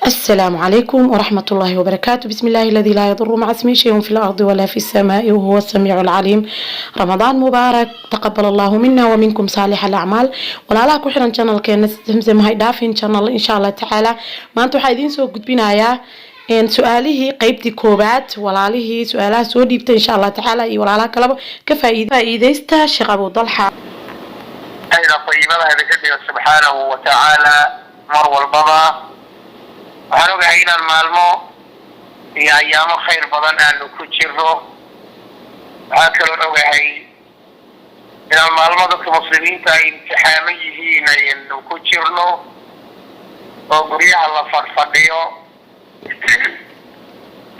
السلام عليكم ورحمة الله وبركاته. بسم الله الذي لا يضر مع اسمه شيء في الأرض ولا في السماء وهو السميع العليم. رمضان مبارك، تقبل الله منا ومنكم صالح الأعمال. Walaalaha ku xiran channelkeena Zamzam Hay Dhaafin channel, insha Allah tacaala maanta waxaa idiin soo gudbinayaa su-aalihii qeybtii koowaad. Walaalihii su-aalaha soo dhiibtay, insha Allah tacaala, iyo walaalaha kaleba ka faa'iideysta. Sheekh Abu Dalxa. Ayna tayibadaha idinka dhigo subxaanahu wa tacaala. Mar walbaba waxaan ogahay inaan maalmo iyo ayaamo khayr badan aanu ku jiro. Waxaan kaloon ogahay inaan maalmo dadka muslimiinta ay imtixaamo yihiin aynu ku jirno, oo guryaha la fadhfadhiyo.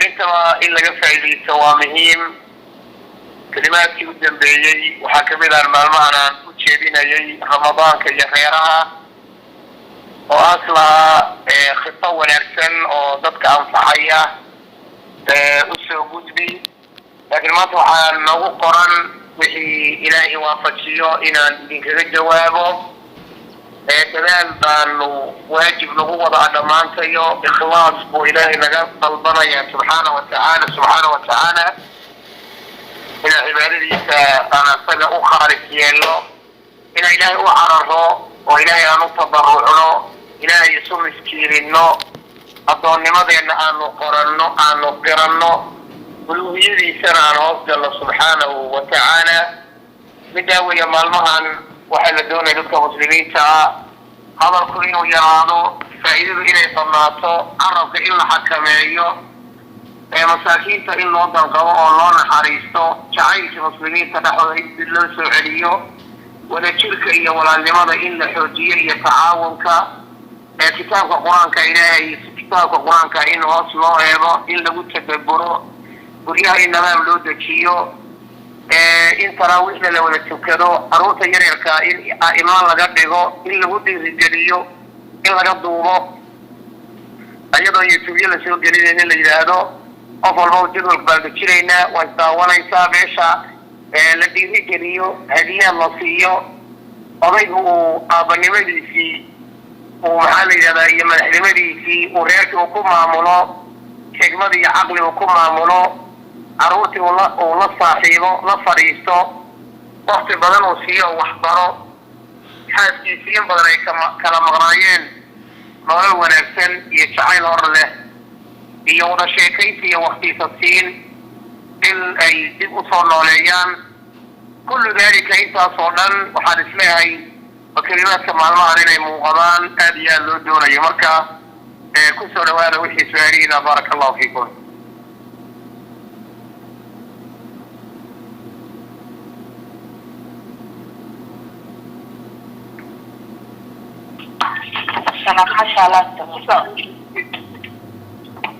Intaba in laga faa'iidaysto waa muhiim. Kalimaadkii u dambeeyey waxaa kamid ah maalmahan aan u jeedinayay Ramadaanka iyo reeraha, oo aslahaa khito wanaagsan oo dadka anfacaya usoo gudbi. Laakiin maanta waxaa noogu qoran wixii Ilaahay waafajiyo inaan idinkaga jawaabo. Dadaal baanu waajib nagu wadaa dhammaantayo. Ikhlaas buu Ilaahay naga dalbanaya subxaana wa tacaala, subxaana wa tacaala, inaan cibaadadiisa aan asaga u khaalis yeelno, inaan Ilaahay u cararo oo Ilaahay aan u tadarucno, Ilaahay isu miskiirinno, addoonnimadeenna aanu qoranno, aanu qiranno, uluuhiyadiisana aan hoos galno subxaanahu wa tacaala. Middaa weeye maalmahan waxaa la doonaya dadka muslimiinta ah hadalku inuu yaraado, faa'iidadu inay badnaato, carabka in la xakameeyo, ee masaakiinta in loo danqabo oo loo naxariisto, jacaylkii muslimiinta dhexdooda in dib loo soo celiyo, wadajirka iyo walaalnimada in la xoojiyo iyo tacaawunka, ee kitaabka Qur-aanka Ilaahay, kitaabka Qur-aanka in hoos loo eego, in lagu tadaburo, guryaha in nidaam loo dejiyo, in taraawiixda la wada tukado, carruurta yaryarka in a'imo laga dhigo, in lagu dhiirigeliyo, in laga duubo iyadoo YouTube lasoo gelinayn, in la yidhaahdo qof walba jadwalka baan dejinaynaa, waa isdaawanaysaa meesha, la dhiirigeliyo, hadiyaad la siiyo, odaygu uu aabanimadiisii uu, maxaa la yidhahdaa, iyo madaxnimadiisii uu reerkii uu ku maamulo, xikmad iyo caqli uu ku maamulo, carruurtii uu la saaxiibo, la fadhiisto, wakti badan uu siiyo oo waxbaro, xaaskiisii in badan ay kala maqnaayeen, nolol wanaagsan iyo jacayl hor leh iyo wada sheekaysi iyo waktiisa siin in ay dib usoo nooleeyaan. Kullu dalika, intaas oo dhan waxaan isleeyahay waa kelimaadka maalmahan inay muuqadaan aada iyo aada loo doonayo. Marka kusoo dhawaada wixii su-aalihiina. Baaraka Allahu fiikum. Maasha Allah,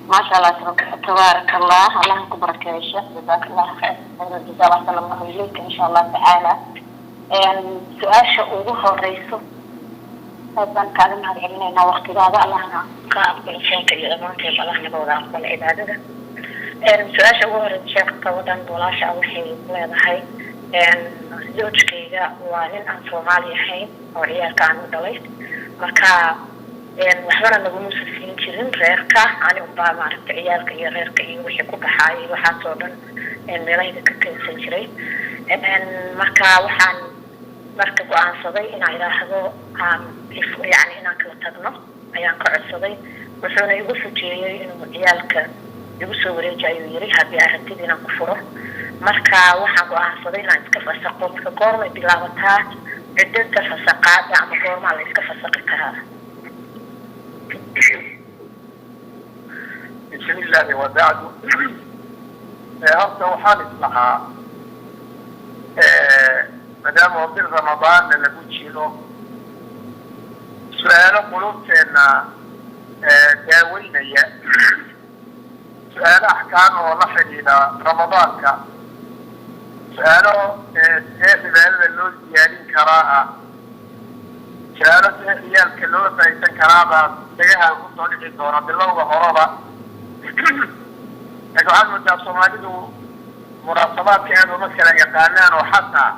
maasha Allah, tabaaraka Allah, Allah ku barakeeyo sheekh. Jazaak Allah khayr jazaa Allah, sala Allahu ilayka. Insha Allah tacaala su-aasha ugu horeyso, aad baan kaaga mahad celinaynaa waqtigaada. Allahna ka aqbalo sheeka iyo dhammaanteed, Allah naga wada aqbalo cibaadada. Su-aasha ugu horeysa sheekh, gabadhan walaasha waxay leedahay: zawjkayga waa nin aan Soomaali ahayn oo ciyaalka aan u dhalay, marka waxbana naguma siin jirin reerka. Ani unbaa maaragta ciyaalka iyo reerka iyo wixii ku baxaayay waxaas oo dhan meelahayga ka keensan jiray. Marka waxaan marka go-aansaday inaan idhaahdo aan yani inaan kala tagno ayaan ka codsaday. Wuxuuna igu xujeeyey inuu ciyaalka igu soo wareeji ayuu yiri haddii aragtid inaan ku furo. Marka waxaan go-aansaday inaan iska fasaqo. Marka goormay bilaabataa ciddada fasaqaada ama goormaa la iska fasaqi karaa? Bismi illaahi wabacdu. Horta waxaan islahaa, maadaama bil Ramadaanna lagu jiro, su-aalo qulubteenna daaweynaya, su-aalo axkaam oo la xidhiidha Ramadaanka, su-aalo see cibaadada loo ziyaarin karaa ah, su-aalo see ciyaalka loo faa'iidsan karaabaa dhagaha kusoo dhici doona bilowga horeba. Laakiin waxaad moodaa Soomaalidu munaasabaadka aad uma kala yaqaanaan, oo xataa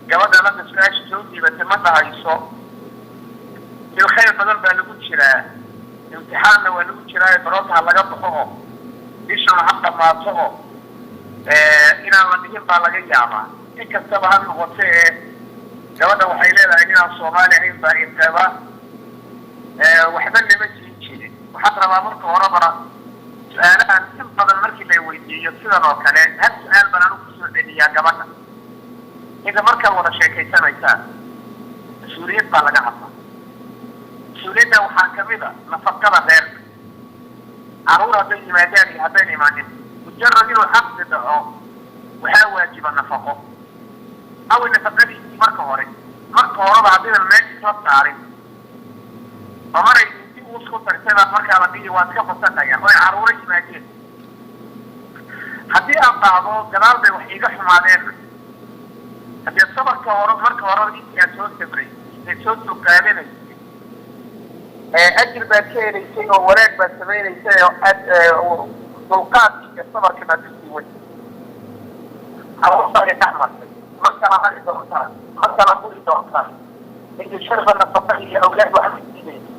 gabadhan hadda su-aasha soo dhiibatay ma dhahayso bil khayr badan baa lagu jiraa. Imtixaanna waa lagu jiraayo, baroota ha laga baxo oo bishana ha dhammaato oo inaan la dhihin baa laga yaabaa. Si kastaba ha noqote ee gabadha waxay leedahay inaan Soomaali ahayn baa inqaba, waxba lama siin jirin. Waxaan rabaa marka horeba su-aalahan in badan markii la weydiiyo sidan oo kale, hal su-aal baan anigu kusoo celiyaa gabadha. Ninka markaad wada sheekaysanaysaan, mas-uuliyad baa laga hadlaa. Mas-uuliyadda waxaa kamid a nafaqada reerka. Caruur hadday yimaadaan iyo haddayna imaanin, mujarad inuu xaqdi dhaco, waxaa waajiba nafaqo. Awi nafaqadiisii marka hore, marka horeba haddaynan meesha isla saarin oo maray inti uusku tagtay baa markaa la dhihi waad ka fasaqaya oo ay caruuro yimaadeen. Haddii aad dhahdo gadaal bay wax iiga xumaadeen, haddee sabarka hore, marka horeba intii aad soo sabray ee soo dulqaadanaysay, ajir baad ka helaysay oo wanaag baad samaynaysay oo aad dulqaadkii iyo sabarkii baad kasii way. Caruurtaadi dhex martay, ma kala hari doontaan, ma kala buri doontaan, inta sharfa nafaqa iyo awlaad waxba diidaysa.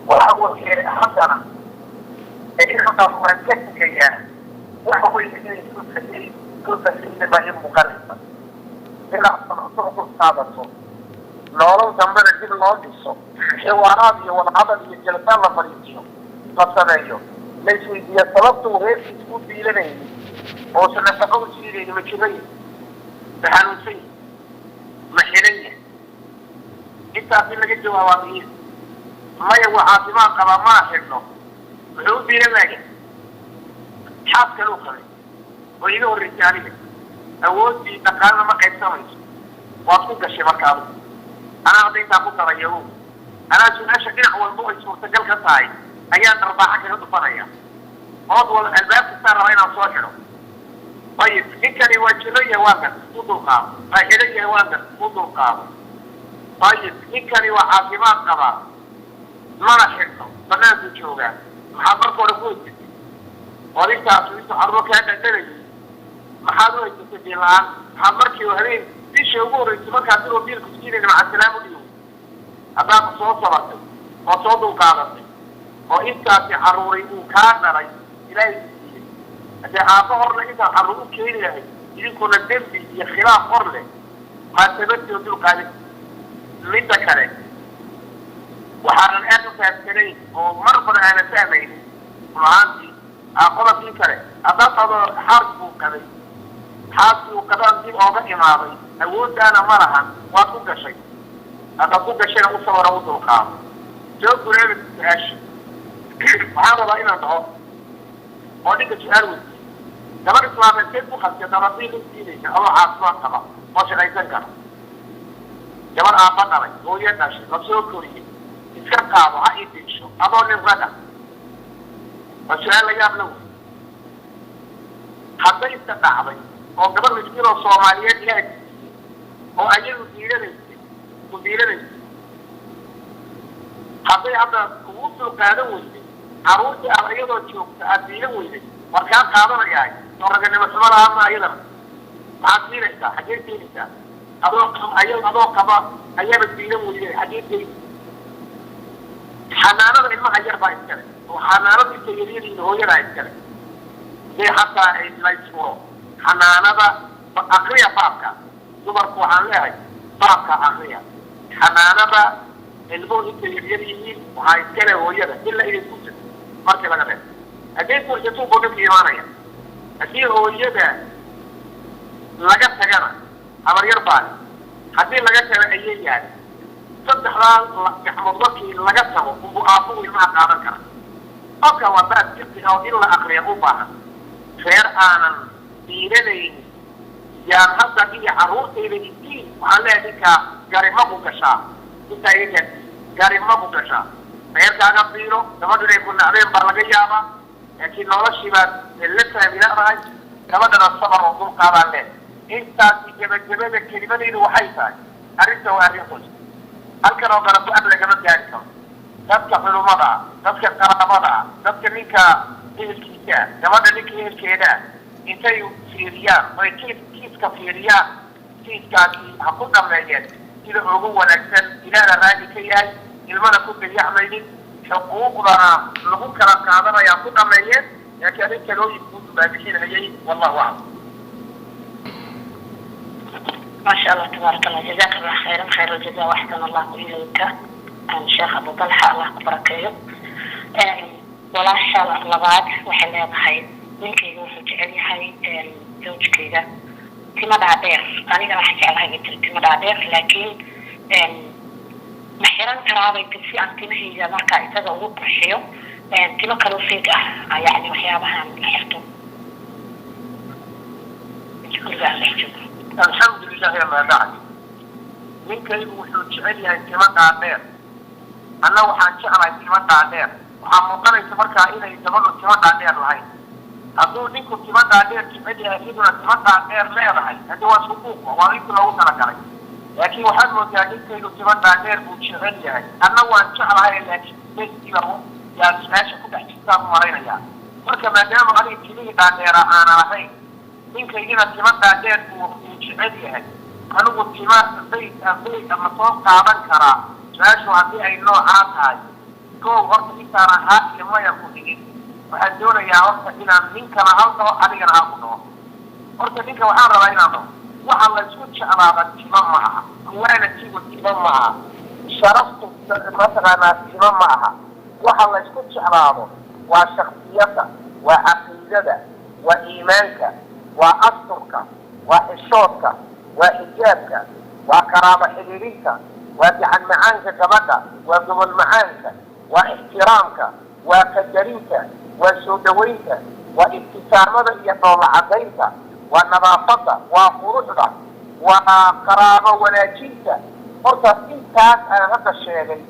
Waxa weeye haddana intaas waan ka tegayaa. Waxa weeye inay isku fahmin baa ii muuqanaysa. Inaad soo qaadato, nolol dambena dib loo dhiso, xiwaaraad iyo wadahadal iyo jalsaan la fadhiisiyo la sameeyo, la isweydiiya sababta uu reerkiis u biilanaynin oosan nafaqo u siinayni. Ma jiray? Ma xanuunsan yahay? Ma xiran yahay? Intaas in laga jawaabaa muhiim. Maya, waa caafimaad qabaa, mana xidhno. Muxuu u biilanaya? Xaas kaluu qabay oo iga horreysay aniga, awooddii dhaqaalena ma qaybsamayso. Waad ku gashay marka adigu. Anaa hadda intaa ku daraya o anaa su-aasha dhinac walba ay suurtagal ka tahay ayaan dharbaaxa kaga dhufanaya ood wada albaab kastaan rabaa inaan soo xidho. Ayib, ninkani waa jiro yahay, waa gar, u dulqaado. Waa xidhan yahay, waa gar, u dulqaado. Ayib, ninkani waa caafimaad qabaa, mana xidhno, banaanku joogaa. Maxaad marka hore ku haysatay oo intaas intuu carruur kaa dhadhanayay maxaad u haysatay biil la-aan? Maxaad markii habeen bishii ugu horreysay markaas inuu biilku siinayna macasalaam u dhigo? Haddaad soo sabartay oo soo dulqaadatay oo intaasi carruuray uu kaa dhalay, Ilaahay ku siiyey, haddee aabba horle intaad carruur u keeni lahayd, idinkuna dembi iyo khilaaf hor leh, maa sababtii oo dulqaadan. Midda kale, waxaanan aad u fahamsanayn oo mar badan aanan fahmaynin run ahaantii. Qodobkii kale, haddaad dhahdo xaas buu qabay, xaaskii uu qabaan dib ooga imaaday, awooddaana ma lahan. Waad ku gashay. Haddaad ku gashayna, u sabara, u dulqaado. Soo gureeda su-aasha, waxaan rabaa inaan dhaho oo ninka su-aal weydiiyo: gabar islaameed seed ku qabtay dabadiiq u siinaysa adoo caafimaad qaba oo shaqaysan kara? Gabar aabba dhalay, hooyo dhashay, la soo koriyey, iska qaado, ha idinsho adoo nin raga, waa su-aal la yaab la wey. Haddayse dhacday oo gabar miskiin oo Soomaaliyeed Ilaahay ku siiyey oo ayadu diilanaysay, ku diilanaysay, hadday hadda kugu dulqaadan weyday, carruurtii aad iyadoo joogta aad diilan weyday, war kaa qaadanayahay oo raganimo xumo lahaa ma ayadana maxaad siinaysaa? Xaggee siinaysaa adoo ay adoo qaba ayaaba diilan weyday? Xaggee gey? Xanaanada ilmaha yar baa iskale oo xanaanada inta yaryariin hooyadaa iskale. Hadday xataa ay laysfuro, xanaanada akriya baabka. Dumarku waxaan leeyahay, baabka akriya. Xanaanada ilmuhu inta yaryar yihiin waxaa iskale hooyada ilaa inay guursato markii laga reebo. Hadday guursato buu ninka imaanaya. Haddii hooyada laga tagana, habaryar baale. Haddii laga tago, ayay yahay. Saddexdaa gacmood markii laga tago unbuu aabbuhu ilmaha qaadan kara. Qofka waa baab fiqi oo in la akriya u baahan. Reer aanan diiranaynin yaan hadda iyo carruurtayda isiin. Waxaan leeyahay, ninkaa garima ku gashaa, intaa iga gaarsiiy, garima ku gashaa. Reerkaaga biilo. Gabadhu inay ku nacdeen baa laga yaabaa, laakiin noloshii baad la fahmi la'dahay. Gabadhana sabar oo dulqaadaan leh. Intaasi gebagabada kelimadaydu waxay tahay, arrinta waa arrin qoys. Halkan oo kale go-aan lagama gaari karo. Dadka culumada ah, dadka qaraabada ah, dadka ninka ehelkiisa ah, gabadha ninka ehelkeeda ah, intay fiiriyaan oy kiiska fiiriyaan, kiiskaasi ha ku dhameeyeen sida ugu wanaagsan, Ilaahna raali ka yahay, ilmana ku dayacmaynin. Xuquuqdana lagu kala qaadanayaa ku dhameeyeen, laakiin arin talooyin guud baa bixinayay. Wallahu aclam. ما شاء الله تبارك الله، جزاك الله خيرا خير الجزاء واحسن الله اليك sheekh Abu Talxa, Allah ku barakeeyo. Walaasha labaad waxay leedahay: ninkayga wuxuu jecel yahay, zawjkayga, timo dhaadheer, anigana waxaan jeclahay, bay tiri, timo dhaadheer, laakiin ma xiran karaa, bay tiri, si aan timahayga markaa isaga ugu qurxiyo timo kaloo fake ah, yacni waxyaabahan la xirto guriga aan dhex joogo? Alxamdulilah. Amaa bacd, ninkaygu wuxuu jecel yahay timo dhaadheer, anna waxaan jeclahay timo dhaadheer. Waxaa muuqanaysa markaa inay gabadhu timo dhaadheer lahayn. Hadduu ninku timo dhaadheer jecel yahay, iyaduna timo dhaadheer leedahay, haddi waa isku buuqa, waa intii loogu talagalay. Laakiin waxaad moodaa ninkaygu timo dhaadheer buu jecel yahay, anna waan jeclahay, laakiin bestiiba yaa su-aasha ku dhex jirtaan u malaynayaa. Marka maadaama aniga timihii dhaadheera aanan lahayn, ninkaygina timo dhaadheer uu jecel yahay, anigu tima fake ma soo qaadan karaa? Su-aashu haddii ay noocaa tahay, kow, horta intaanan haa iyo maya ku dhigin, waxaan doonayaa horta inaan ninkana hal dhaho, adigana hal ku dhaho. Horta ninka waxaan rabaa inaan dhaho: waxa la isku jeclaada timo ma aha, quality-gu timo ma aha, sharaftu mataqaanaa timo ma aha. Waxa la isku jeclaado waa shaksiyadda, waa caqiidada, waa iimaanka, waa asturka, waa xishoodka, waa xijaabka, waa qaraabo xidhiidhinta, waa gacan macaanka gabadha, waa gobol macaanka, waa ixtiraamka, waa qadarinta, waa soo dhawaynta, waa ibtisaamada iyo dhoolla cadaynta, waa nadaafadda, waa quruxda, waa qaraabo wanaajinta. Horta intaas aan hadda sheegay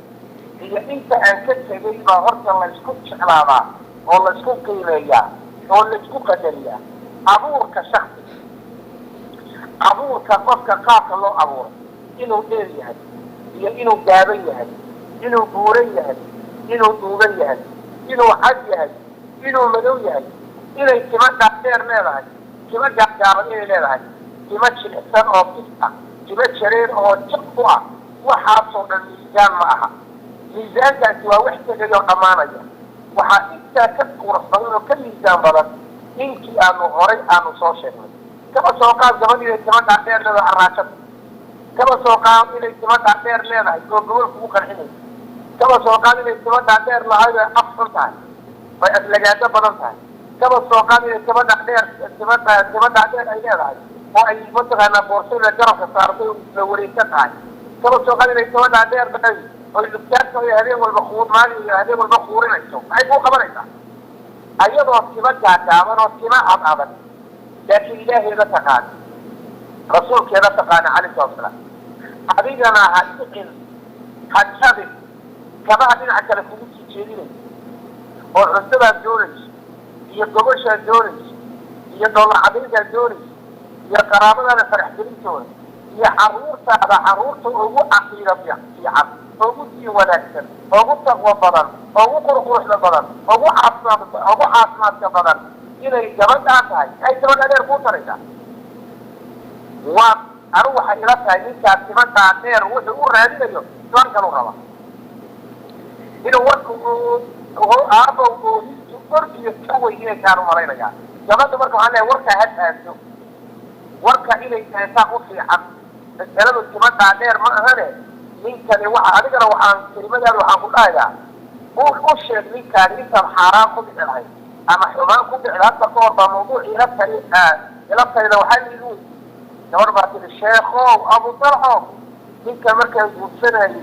iyo inta aan ka tegay baa horta laysku jeclaadaa oo laysku qiimeeyaa oo laysku qadariyaa. Abuurka shaksiga, abuurka qofka, qaabka loo abuuray, inuu dheer yahay iyo inuu gaaban yahay, inuu buuran yahay, inuu dhuuban yahay, inuu cad yahay, inuu madow yahay, inay timo dhaadheer leedahay, timo gaagaaban inay leedahay, timo jilicsan oo fis ah, timo jareer oo jiq ku ah, waxaasoo dhan miisaan ma aha. Miisaankaasi waa wax tegay oo dhammaanaya. Waxaa intaa ka qurux badan oo ka miisaan badan ninkii aanu horay aanu soo sheegnay. Kaba soo qaad gabadh inay timo dhaadheer leedahay araajada, kaba soo qaad inay timo dhaadheer leedahay oo gobol kugu qarxinayso, kaba soo qaad inay timo dhaadheer lahayd oo af xun tahay oy aflagaado badan tahay, kaba soo qaad inay timo dhaadheer timo dhaadheer ay leedahay oo ay mataqaanaa boorsada garabka saartay oo isla wareegsan tahay, kaba soo qaad inay timo dhaadheer tahay oy lugtaagta oy habeen walba kuur maalin iyo habeen walba kuurinayso. Maxay kuu qabanaysaa ayadoo timo gaagaaban oo timo ad adag, laakiin Ilaaheeda taqaana, Rasuulkeeda taqaana calayhi salatu wasalaam? Adigana ha dhicin, ha jabin, kabaha dhinaca kale kugu sii jeedinayso oo cuntadaad doonayso iyo gobashaad doonayso iyo dhoolla cadayntaad doonayso iyo qaraabadaada farax gelintooda iyo carruurtaada, carruurta ugu caqiida fiican, ugu diin wanaagsan, ugu taqwo badan, ugu qurquruxda badan, ugu caafimaadka badan inay gabadhaa tahay, ay gabadha dheer kuu taraysaa? Waa anigu waxay ila tahay ninkaas timadaa dheer wuxuu u raadinayo islaan kalu raba inuu warku aabow oohintu orgiyo ka weyn inay kaan u malaynayaa gabadha. Marka waxaan leeyahay, warkaa ha fahanto, warka inay fahantaa u fiican. Masaladu timadaa dheer ma ahane. Ninkani waxa adigana waxaan kelimadaada waxaan ku dhahayaa, u sheeg ninkaani intaad xaaraan ku dhici lahayd ama xumaan ku dhici lahayd. Hadda ka hor baa mawduuc ila tali ila talida waxaa liigu weydiiyey, gabadh baa tiri: "Sheekhow Abu Talxo, ninka markaan guursanayay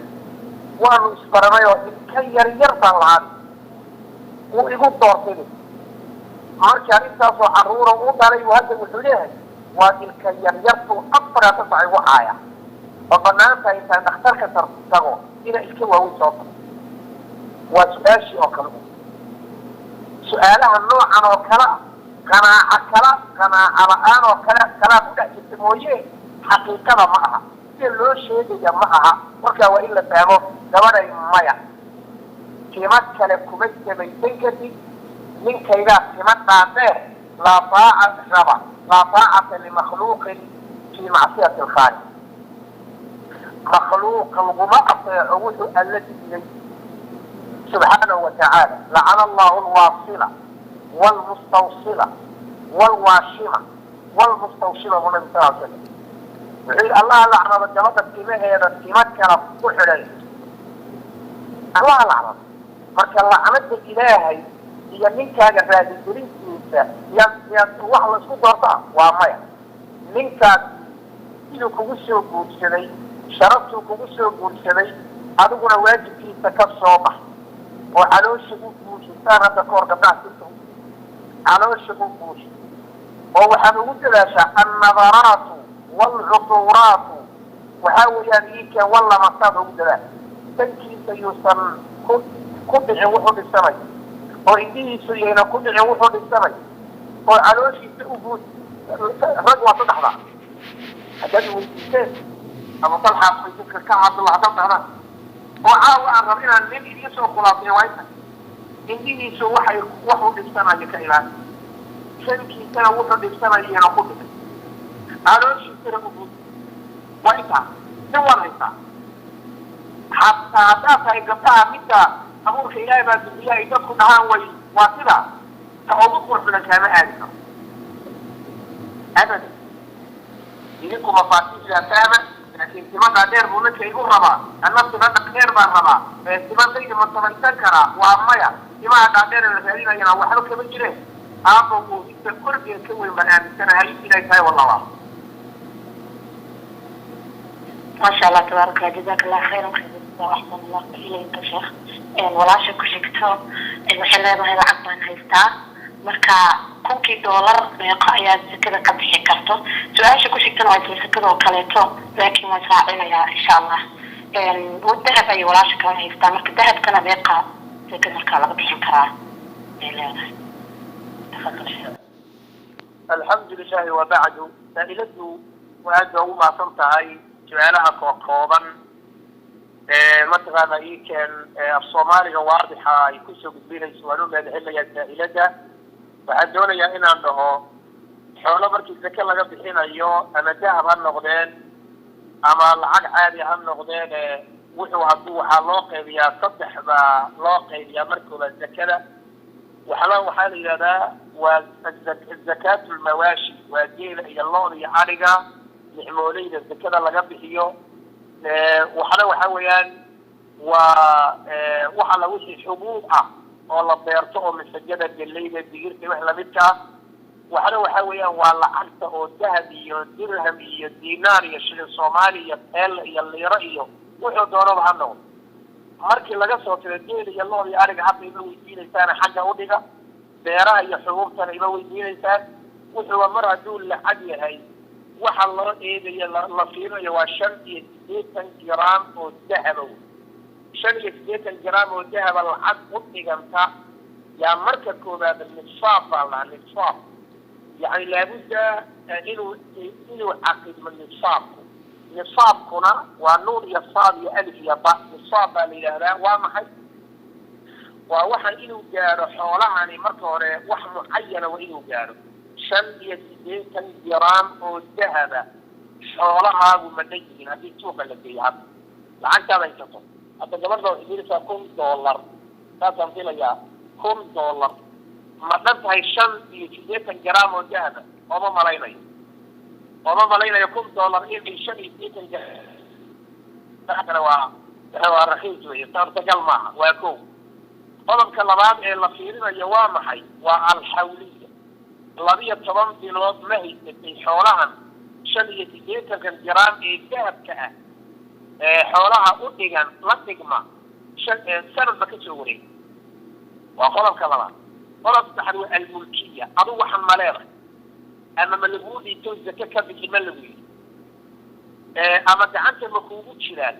waanu isbaranay oo ilka yar yar baan lahaan, wuu igu doortay. Markii arrintaasoo carruura u dhalay, hadda wuxuu leeyahay waa ilka yar yartuu 4 sac igu caaya. Ma banaan tahay intaan dhakhtarka tago inaa ilka waaweyn soo tago?" Waa su-aashii oo kale. Su-aalaha noocan oo kale ah, qanaaco kala qanaaco la-aan oo kale kalaa ku dhex jirta mooye, xaqiiqada ma aha, sida loo sheegaya ma aha. Marka waa in la fahmo, gabadhay, maya, timo kale kuma samaysan kartid. Ninkaygaa tima dhaadheer, laa taaca raba, laa taacata limakhluuqin fii macsiyati alkhaaliq. Makhluuqa laguma ateeco wuxuu Alla diiday. Subxaanahu watacaala, lacana allahu alwaasila waalmustawsila waalwaashima waalmustawshima buu Nabi sal slam wuxuu yidhi, Allaha lacnado gabadha timaheeda tima kala ku xidhay, Allaha lacnado. Marka lacnada Ilaahay iyo ninkaaga raadigelintiisa yaa wax la isku doortaa? Waa maya. Ninkaas siduu kugu soo guursaday, sharaftuu kugu soo guursaday, adiguna waajibkiisa ka soo bax oo caloosha u buuxisaan. Hadda kahor gabdhaha sirta caloosha u buuxi oo waxaad ugu dadaashaa annadaraatu waalcutuuraatu, waxaa weeyaan iikeen wallamasaad ugu dadaal. Sankiisa yuusan ku dhicin wuxuu dhisamay, oo indhihiisu yayna ku dhicin wuxuu dhisamay, oo calooshiisa u buuxi. Rag waa saddexdaa haddaad weydiiseen. Abu Talxa dadka ka hadlo haddaad dhahdaan oo caawa aan rab inaan nin idiin soo khulaasayo, waa inta indhihiisu waxay waxuu dhibsanayo ka ilaali, sankiisana wuxuu dhibsanayana ku dhicin, calooshiisana u buuxi. Waa intaa, nin waad haysaa. Xataa haddaad tahay gabdhaha midda abuurka Ilaahay baa bixiya ay dadku dhahaan, way waa sidaa, ta ugu qurux badan kaama aadi karo abadan. Idinku mafaatiixdaa fahma, laakiin tima dhaadheer buu ninka igu rabaa, anna tima dhaadheer baan rabaa, ee timadayda ma samaysan karaa? Waa maya. Timaha dhaadheer la raadinayana waxba kama jireen. Aaba oohinta korgeed ka weyn baan aaminsanahay inay tahay, wallahu. ما شاء الله تبارك الله، جزاك الله خيرا خير واحسن الله اليك sheekh. Walaasha ku xigto waxay leedahay, lacag baan haystaa, marka 1000-kii doolar meeqo ayaad zakada ka bixi karto? Su-aasha ku xigtana waa isla zakada oo kaleeto, laakiin waan israacinayaa insha Allah. Dahab ayay walaasha kala haystaa, marka dahabkana meeqa zakada markaa laga bixin karaa ay leedahay? Tafadal sheekh. Alxamdu lilahi wabacdu. Saa'iladu aad baa ugu mahadsan tahay su-aalaha kookooban ee mataqaana iikeen af Soomaaliga waadixa ay kusoo gudbinayso. Waan u mahadcelinayaa saa'ilada. Waxaan doonayaa inaan dhaho, xoolo markii zake laga bixinayo, ama dahab ha noqdeen ama lacag caadi ha noqdeen, wuxuu hadduu waxaa loo qaybiyaa, saddex baa loo qaybiyaa. Markooba zakada waxla waxaa la yidhahdaa waa zakaatu lmawaashi, waa geela iyo lo'da iyo adhiga, nicmooleyda zakada laga bixiyo. Waxna waxa weeyaan waa wax alla wixii xubuub ah oo la beerto, oo masajada, geleyda, digirta, wax lamidka ah. Waxna waxa weeyaan waa lacagta, oo dahab iyo dirham iyo dinaar iyo shilin Soomaali iyo teel iyo liiro iyo wuxuu doonaba ha noqdo. Markii laga soo tago geel iyo lo'da iyo ariga, hadda ima weydiinaysaana xagga udhiga, beeraha iyo xubuubtana ima weydiinaysaan. Wuxuuba mar hadduu lacag yahay, waxa loo eegayo la fiirinayo waa 85 gram oo dahaba wey. 85 gram oo dahaba lacag u dhiganta yaa marka koowaad nisaab baa lahaa. Nisaab yani laabudda inuu caqidmo nisaabku. Nisaabkuna waa nuun iyo saad iyo alif iyo ba, nisaab baa la yidhaahdaa. Waa maxay? Waa waxaan inuu gaadho xoolahani marka hore wax mucayana, waa inuu gaadho 85 gram oo dahaba. Xoolahaagu ma dhan yihiin haddii suuqa la geeyo hadda lacagtaada haysato? Hadda gabadha waxay diraysaa $1000, saasaan filayaa. $1000 ma dhan tahay 85 gram oo dahaba? Ooma malaynayo, ooma malaynayo $1000 inay 85 gram kale. Waa rakiis wey, suurtagal maaha. Waa ko. Qodobka labaad ee la fiirinayo waa maxay? Waa alxawliya. 12 bilood ma haysatay xoolahan 85-kan gram ee dahabka ah ee xoolaha u dhigan la dhigma shan sanadba ka soo wareegay? Waa qodobka labaad. Qodobka saddexaad waa almulkiya. Adigu waxaan ma leedahay ama ma laguu dhiito zake ka bixi ma lagu yidhi, ama gacanta ma kuugu jiraan?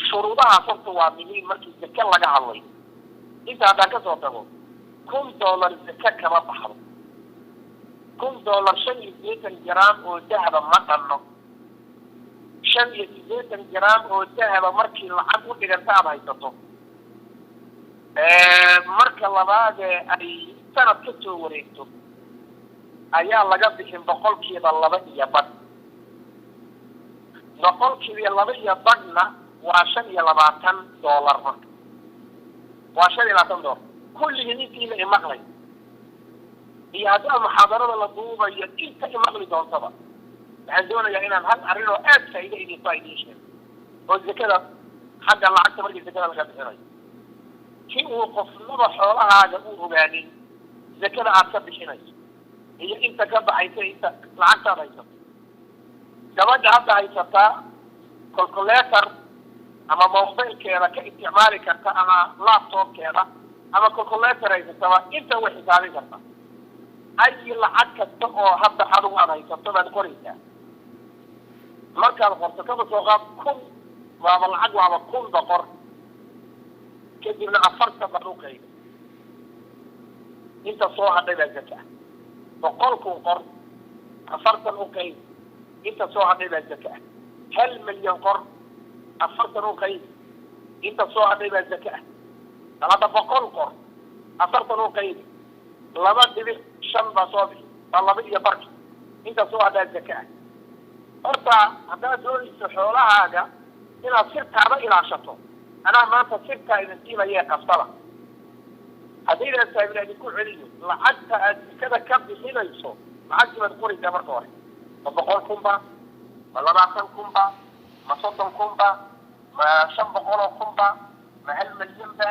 Shuruudahaas horta waa muhiim markii zake laga hadlayo. Inta haddaan kasoo tago, $1000 zake kama baxdo. $1000 85 gram oo dahaba ma dhanno. 85 gram oo dahaba markii lacag u dhiganta aada haysato, marka labaadee ay sanad ka soo wareegto, ayaa laga bixin 2.5%. 2.5%-na waa $25 marka. Waa $25. Kulligii intiina imaqlay iyo haddaa muxaadarada la duubayo inta imaqli doontaba, waxaan doonayaa inaan hal arrin oo aad faa'iido idinku idiin sheego oo zakada xagga lacagta markii zakada laga bixinayo, si uu qofnaba xoolahaaga u ogaanin zakada aad ka bixinayso iyo inta ka baxaysa, inta lacagtaad haysato. Gabadha hadda haysataa calculator ama mobilkeeda ka isticmaali karta ama laptopkeeda ama calculator haysataba, inta way xisaabin karta. Ay lacag kasta oo hadda adigu aad haysato baad qoraysaa. Markaad qorto, kaba soo qaad 1000 waaba lacag, waaba 1000 ba qor. Kadibna 40 baad u qaybi, inta soo hadhay baa zaka. 100,000 qor, 40 u qaybi, inta soo hadhay baa zaka. 1 milyan qor, 40 u qaybi, inta soo hadhay baa zaka. Bal hadda 100 qor, 40 u qaybi, 2.5 baa soo bixi, waa laba iyo barki. Inta soo hadhaa zaka. Horta haddaad doonayso xoolahaaga inaad sirtaada ilaashato, anaa maanta sirtaa idin siinayee qabsada. Haddaydan fahmin, idinku celiyo. Lacagta aad zakada ka bixinayso, lacagtii baad qoraysaa marka hore. Ma 100,000 ba, ma 20,000 ba, ma 30,000 ba, ma 500,000 ba, ma 1 milyan ba?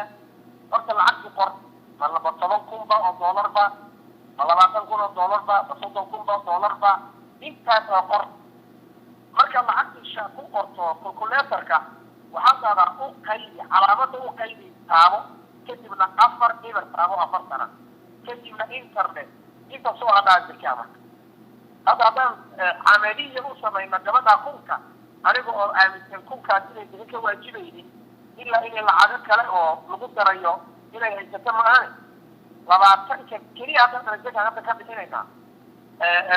Horta lacagtii qor. Ma laba 10,000 ba oo doolar ba, ma 20,000 oo doolar ba, ma 30,000 ba oo doolar ba? Intaas oo qor. Marka lacagtii sha ku qorto calculatorka, waxaad dhahdaa u qaybi, calaamada u qaybi taabo, kadibna afar eber taabo, afartana, kadibna internet. Inta soo hadhaa zakaa. Marka hadda haddaan camaliya u samayno gabadhaa kunka, aniga oo aaminsan kunkaas inay zaka ka waajibaynin ilaa inay lacago kale oo lagu darayo inay haysato ma ahane, 20-ka keliya haddaan zaka hadda ka bixinaynaa,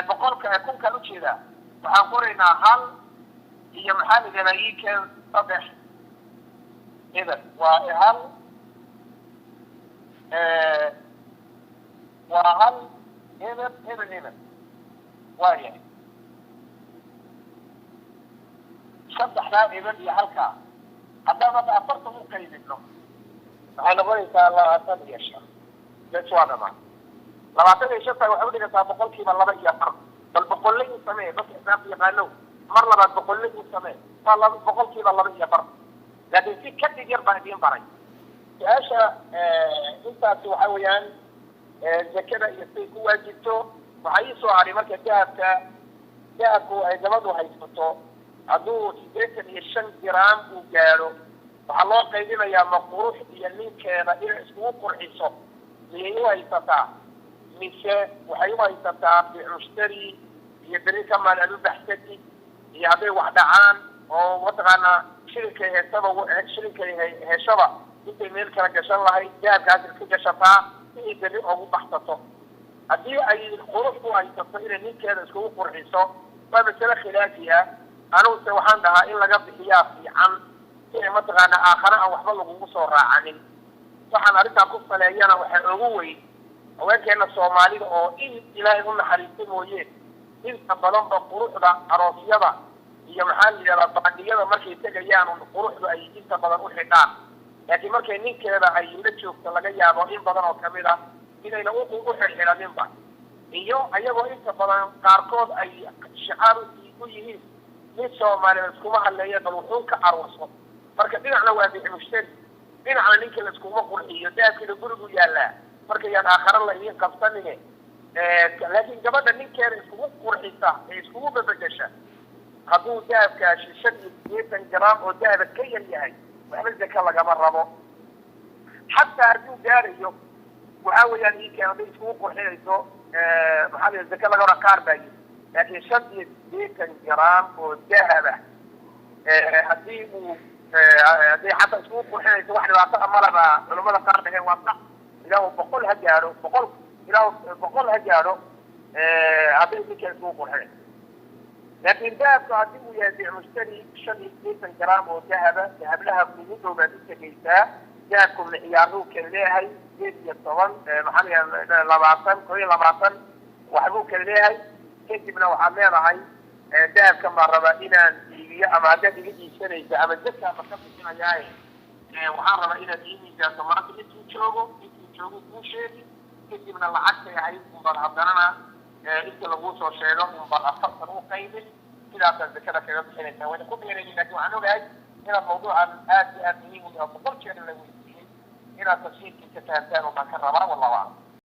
100-ka kunkaan ujeedaa, waxaan qoraynaa hal iyo maxaa la yidhahdaa, ikeen saddex eber, waa hal, waa hal eber eber eber, waa yahay saddexdaa eber iyo halkaa. Haddaan hadda 40 u qaybino, waxay noqonaysaa 25 bes, waa dhamaan. 25-ta waxay udhigantaa 2.5%. Bal boqolle ii samee, dadka xisaabta yaqaano, mar labaad boqolle ii samee. Waa laba 2.5%, laakiin si ka dhig yar baan idiin baray. Su-aasha intaasi waxa weeyaan zakada iyo siday ku waajibto. Waxaa ii soo haray marka dahabka. Dahabku ay gabadhu haysato hadduu 85 gram uu gaadho, waxaa loo qaybinayaa ma qurux iyo ninkeeda inay iskugu qurxiso miyay u haysataa, mise waxay u haysataa bimushtari iyo beri ka maal aad u baxsatid, iyo hadday wax dhacaan oo mataqaanaa shilinkay heesaba, shilinkay heshaba intay meel kala gashan lahayd dahabkaas iska gashataa si ay beri ugu baxsato? Haddii ay qurux u haysato inay ninkeeda iskugu qurxiso, waa masale khilaafi ah. Aniguse waxaan dhahaa in laga bixiyaa fiican, si ay mataqaanaa aakhare aan waxba lagugu soo raacanin. Waxaan arrintaa ku saleeyana waxaa ugu weyn haweenkeena Soomaalida oo in Ilaahay u naxariista mooye, inta badanba quruxda aroosyada iyo maxaa la yidhahdaa baadhiyada markay tegayaan un quruxdu ay inta badan u xidhaan, laakiin markay ninkeeda ay la joogto laga yaabo in badan oo kamid ah inayna u xirxidhaninba, iyo ayagoo inta badan qaarkood ay shicaar u yihiin nin Soomaaliyeed iskuma hadleeya, bal wuxuu ka aruurso. Marka dhinacna waa bixi mushtari, dhinacna ninka la iskuma qurxiyo, dahabkiina gurigu yaallaa. Marka yaan aakhare la idiin qabsanine. Laakiin gabadha ninkeeda iskugu qurxisa ee iskugu babedesha, hadduu dahabkaasi 85 gram oo dahaba ka yar yahay, waxba zaka lagama rabo. Xataa hadduu gaarayo, waxaa weeyaan iikeen hadday iskugu qurxinayso, maxaa la zaka laga raba qaar baa yiri. Laakiin 85 gram oo dahaba haddii uu hadday xataa iskugu qurxinayso, wax dhibaato ah malaba culamada qaar dhaheen. Waa sax, ilaa 100 ha gaadho, 100 ilaa 100 ha gaadho hadday ninka iskugu qurxinayso. Laakiin dahabka haddii uu yahay biic mushtari, 85 gram oo dahaba, dahablaha kugu dhow baad u tegaysaa. Dahabku micyaaruu kala leeyahay, 18, maxaa la yidhahdaa, 20, 21 waxbuu kala leeyahay. Kadibna waxaad leedahay dahabkan baan rabaa inaan iibiyo, ama haddaad iga iibsanaysa ama zaka ma ka bixinayaaye. Waxaan rabaa inaad ii miisaanto maanta intuu joogo, intuu joogo kuu sheegi, kadibna lacagtay ahayd unbaad haddanana inta laguu soo sheego unbaad 40 u qaybin, sidaasaad zakada kaga bixinaysaa. Wayna ku dheeraynin, laakiin waxaan ogahay inaad mawduucan aad iyo aad muhiim u yahay, 100 jeer la weydiiyey, inaad tafsiirkiisa fahamtaan unbaan ka rabaa. Wallahu aclam.